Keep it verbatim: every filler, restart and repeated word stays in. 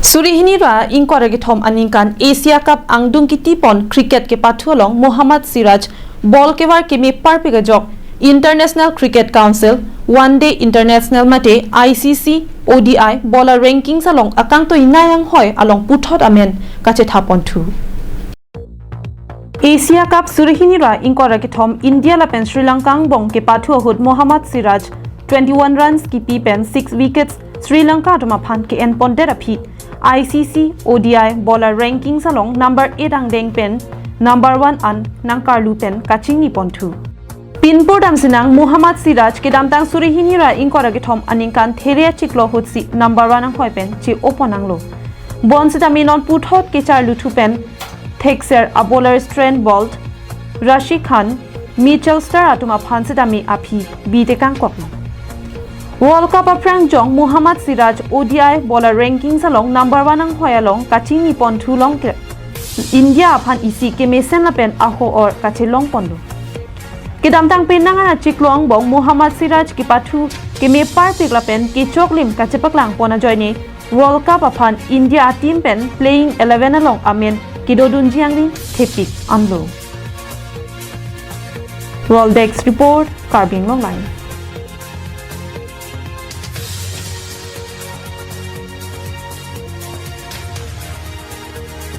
Suri hini ra ingkoi ra kethom aningkan Asia Cup angdung kitipon cricket kepathu along Mohammad Siraj ball kevar keme parpik ajok International Cricket Council One Day International mate I C C O D I bowler rankings along akangtoi nai anghoi along puthot amen kachethapon thu. Asia Cup suri hini ra ingkoi ra kethom India lapen Sri Lanka angbong kepathu ahut Mohammad Siraj twenty-one runs kipi pen six wickets Sri Lanka atum aphan ke-enpondet aphi I C C O D I bowler rankings along number eight angdeng pen number one an nangkarlu pen kachingnipon thu. Pinpur damsinang Mohammad Siraj kedamtang suri hini ra ingkoi ra kethom aningkan There achiklo ahutsi number one anghoi pen che-opon nanglo. Bonsitame non puthot kecharlu thu pen thekser a bowlers Trent Boult, Rashid Khan, Mitchell Starc atum aphan sitame aphi bi tekangkoklo. World Cup aphrang jong Mohammad Siraj O D I bowler rankings along number one anghoi along kachingnipon thu long ke India aphan isi kemesen lapen aho-or kachelongponlo. Kedamtang penang an achiklo angbong Mohammad Siraj kepathu keme parpik lapen kechoklim kachepaklangpon ajoine World Cup aphan India a-team pen playing eleven along amen kedodunji angring thepik anlo. World Desk Report, Karbi Anglong Live.